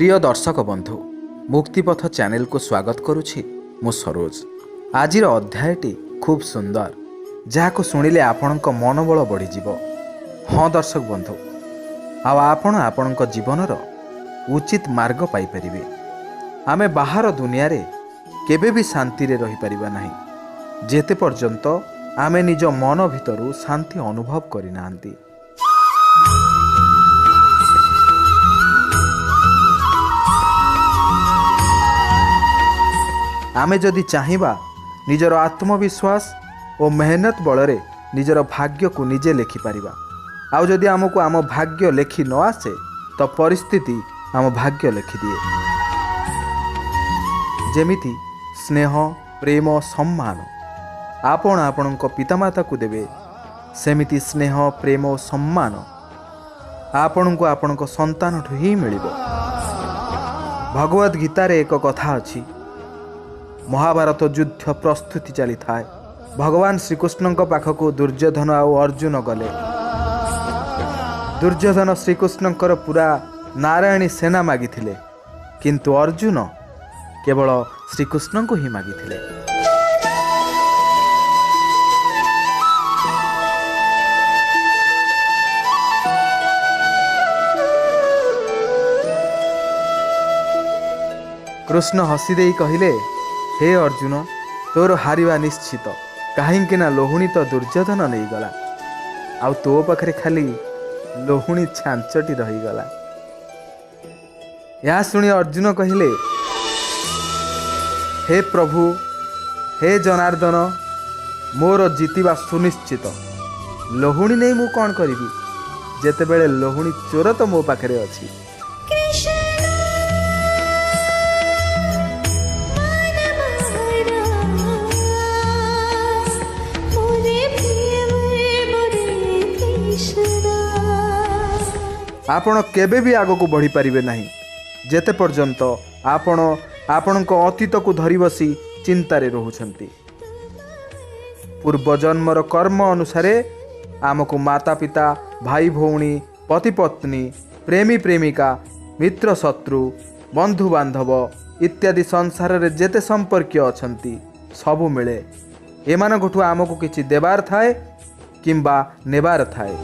ପ୍ରିୟ ଦର୍ଶକ ବନ୍ଧୁ, ମୁକ୍ତିପଥ ଚ୍ୟାନେଲକୁ ସ୍ୱାଗତ କରୁଛି ମୁଁ ସରୋଜ। ଆଜିର ଅଧ୍ୟାୟଟି ଖୁବ୍ ସୁନ୍ଦର, ଯାହାକୁ ଶୁଣିଲେ ଆପଣଙ୍କ ମନୋବଳ ବଢ଼ିଯିବ। ହଁ ଦର୍ଶକ ବନ୍ଧୁ, ଆଉ ଆପଣ ଆପଣଙ୍କ ଜୀବନର ଉଚିତ ମାର୍ଗ ପାଇପାରିବେ। ଆମେ ବାହାର ଦୁନିଆରେ କେବେ ବି ଶାନ୍ତିରେ ରହିପାରିବା ନାହିଁ, ଯେତେ ପର୍ଯ୍ୟନ୍ତ ଆମେ ନିଜ ମନ ଭିତରୁ ଶାନ୍ତି ଅନୁଭବ କରିନାହାନ୍ତି। ଆମେ ଯଦି ଚାହିଁବା, ନିଜର ଆତ୍ମବିଶ୍ୱାସ ଓ ମେହନତ ବଳରେ ନିଜର ଭାଗ୍ୟକୁ ନିଜେ ଲେଖିପାରିବା। ଆଉ ଯଦି ଆମକୁ ଆମ ଭାଗ୍ୟ ଲେଖି ନ ଆସେ, ତ ପରିସ୍ଥିତି ଆମ ଭାଗ୍ୟ ଲେଖିଦିଏ। ଯେମିତି ସ୍ନେହ, ପ୍ରେମ, ସମ୍ମାନ ଆପଣ ଆପଣଙ୍କ ପିତାମାତାକୁ ଦେବେ, ସେମିତି ସ୍ନେହ, ପ୍ରେମ ଓ ସମ୍ମାନ ଆପଣଙ୍କୁ ଆପଣଙ୍କ ସନ୍ତାନଠୁ ହିଁ ମିଳିବ। ଭଗବତ ଗୀତାରେ ଏକ କଥା ଅଛି। ମହାଭାରତ ଯୁଦ୍ଧ ପ୍ରସ୍ତୁତି ଚାଲିଥାଏ। ଭଗବାନ ଶ୍ରୀକୃଷ୍ଣଙ୍କ ପାଖକୁ ଦୁର୍ଯ୍ୟୋଧନ ଆଉ ଅର୍ଜୁନ ଗଲେ। ଦୁର୍ଯ୍ୟୋଧନ ଶ୍ରୀକୃଷ୍ଣଙ୍କର ପୁରା ନାରାୟଣୀ ସେନା ମାଗିଥିଲେ, କିନ୍ତୁ ଅର୍ଜୁନ କେବଳ ଶ୍ରୀକୃଷ୍ଣଙ୍କୁ ହିଁ ମାଗିଥିଲେ। କୃଷ୍ଣ ହସି ଦେଇ କହିଲେ, ହେ ଅର୍ଜୁନ, ତୋର ହାରିବା ନିଶ୍ଚିତ, କାହିଁକି ନା ଲହୁଣୀ ତ ଦୁର୍ଯ୍ୟୋଧନ ନେଇଗଲା, ଆଉ ତୋ ପାଖରେ ଖାଲି ଲହୁଣୀ ଛାଞ୍ଚଟି ରହିଗଲା। ଏହା ଶୁଣି ଅର୍ଜୁନ କହିଲେ, ହେ ପ୍ରଭୁ, ହେ ଜନାର୍ଦ୍ଦନ, ମୋର ଜିତିବା ସୁନିଶ୍ଚିତ। ଲହୁଣୀ ନେଇ ମୁଁ କ'ଣ କରିବି, ଯେତେବେଳେ ଲହୁଣୀ ଚୋର ତ ମୋ ପାଖରେ ଅଛି। କୃଷ୍ଣ ମନ ମୋହରା, ମୋରେ ପ୍ରିୟ ମୋରେ କୃଷ୍ଣ। ଆପଣ କେବେ ବି ଆଗକୁ ବଢ଼ିପାରିବେ ନାହିଁ, ଯେତେ ପର୍ଯ୍ୟନ୍ତ ଆପଣ ଆପଣଙ୍କ ଅତୀତକୁ ଧରି ବସି ଚିନ୍ତାରେ ରହୁଛନ୍ତି। ପୂର୍ବଜନ୍ମର କର୍ମ ଅନୁସାରେ ଆମକୁ ମାତା ପିତା, ଭାଇ ଭଉଣୀ, ପତି ପତ୍ନୀ, ପ୍ରେମୀ ପ୍ରେମିକା, ମିତ୍ର ଶତ୍ରୁ, ବନ୍ଧୁବାନ୍ଧବ ଇତ୍ୟାଦି ସଂସାରରେ ଯେତେ ସମ୍ପର୍କୀୟ ଅଛନ୍ତି ସବୁ ମିଳେ। ଏମାନଙ୍କଠୁ ଆମକୁ କିଛି ଦେବାର ଥାଏ କିମ୍ବା ନେବାର ଥାଏ।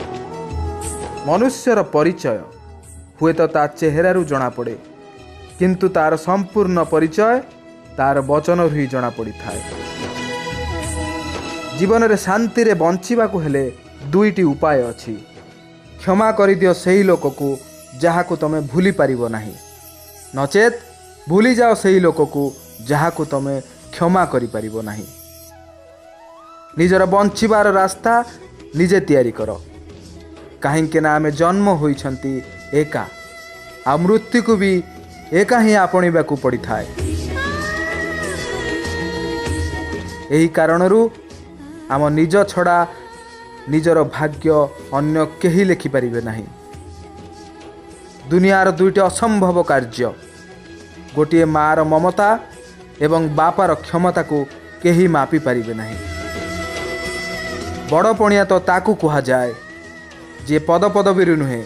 ମନୁଷ୍ୟର ପରିଚୟ ହୁଏତ ତା ଚେହେରାରୁ ଜଣାପଡ଼େ, କିନ୍ତୁ ତାର ସମ୍ପୂର୍ଣ୍ଣ ପରିଚୟ ତାର ବଚନରୁ ହିଁ ଜଣାପଡ଼ିଥାଏ। ଜୀବନରେ ଶାନ୍ତିରେ ବଞ୍ଚିବାକୁ ହେଲେ ଦୁଇଟି ଉପାୟ ଅଛି। କ୍ଷମା କରିଦିଅ ସେହି ଲୋକକୁ ଯାହାକୁ ତମେ ଭୁଲି ପାରିବ ନାହିଁ, ନଚେତ୍ ଭୁଲିଯାଅ ସେହି ଲୋକକୁ ଯାହାକୁ ତମେ କ୍ଷମା କରିପାରିବ ନାହିଁ। ନିଜର ବଞ୍ଚିବାର ରାସ୍ତା ନିଜେ ତିଆରି କର, କାହିଁକି ନା ଆମେ ଜନ୍ମ ହୋଇଛନ୍ତି ଏକା, ଆଉ ମୃତ୍ୟୁକୁ ବି ଏକା ହିଁ ଆପଣେଇବାକୁ ପଡ଼ିଥାଏ। ଏହି କାରଣରୁ ଆମ ନିଜ ଛଡ଼ା ନିଜର ଭାଗ୍ୟ ଅନ୍ୟ କେହି ଲେଖିପାରିବେ ନାହିଁ। ଦୁନିଆର ଦୁଇଟି ଅସମ୍ଭବ କାର୍ଯ୍ୟ, ଗୋଟିଏ ମାଆର ମମତା ଏବଂ ବାପାର କ୍ଷମତାକୁ କେହି ମାପି ପାରିବେ ନାହିଁ। ବଡ଼ ପଣିଆ ତ ତାକୁ କୁହାଯାଏ ଯିଏ ପଦପଦବୀରୁ ନୁହେଁ,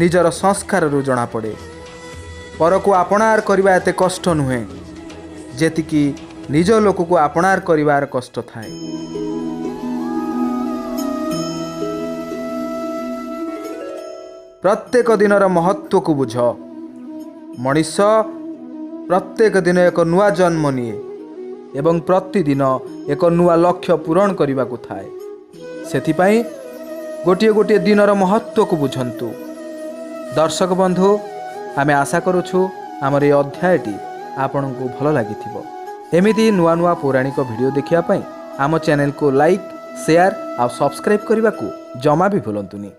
ନିଜର ସଂସ୍କାରରୁ ଜଣାପଡ଼େ। ପରକୁ ଆପଣାର କରିବା ଏତେ କଷ୍ଟ ନୁହେଁ, ଯେତିକି ନିଜ ଲୋକକୁ ଆପଣାର କରିବାର କଷ୍ଟ ଥାଏ। ପ୍ରତ୍ୟେକ ଦିନର ମହତ୍ତ୍ୱକୁ ବୁଝ। ମଣିଷ ପ୍ରତ୍ୟେକ ଦିନ ଏକ ନୂଆ ଜନ୍ମ ନିଏ ଏବଂ ପ୍ରତିଦିନ ଏକ ନୂଆ ଲକ୍ଷ୍ୟ ପୂରଣ କରିବାକୁ ଥାଏ। ସେଥିପାଇଁ ଗୋଟିଏ ଗୋଟିଏ ଦିନର ମହତ୍ତ୍ୱକୁ ବୁଝନ୍ତୁ। ଦର୍ଶକ ବନ୍ଧୁ, ଆମେ ଆଶା କରୁଛୁ ଆମର ଏହି ଅଧ୍ୟାୟଟି ଆପଣଙ୍କୁ ଭଲ ଲାଗିଥିବ। ଏମିତି ନୂଆ ନୂଆ ପୌରାଣିକ ଭିଡ଼ିଓ ଦେଖିବା ପାଇଁ ଆମ ଚ୍ୟାନେଲକୁ ଲାଇକ୍, ସେୟାର ଆଉ ସବସ୍କ୍ରାଇବ୍ କରିବାକୁ ଜମା ବି ଭୁଲନ୍ତୁନି।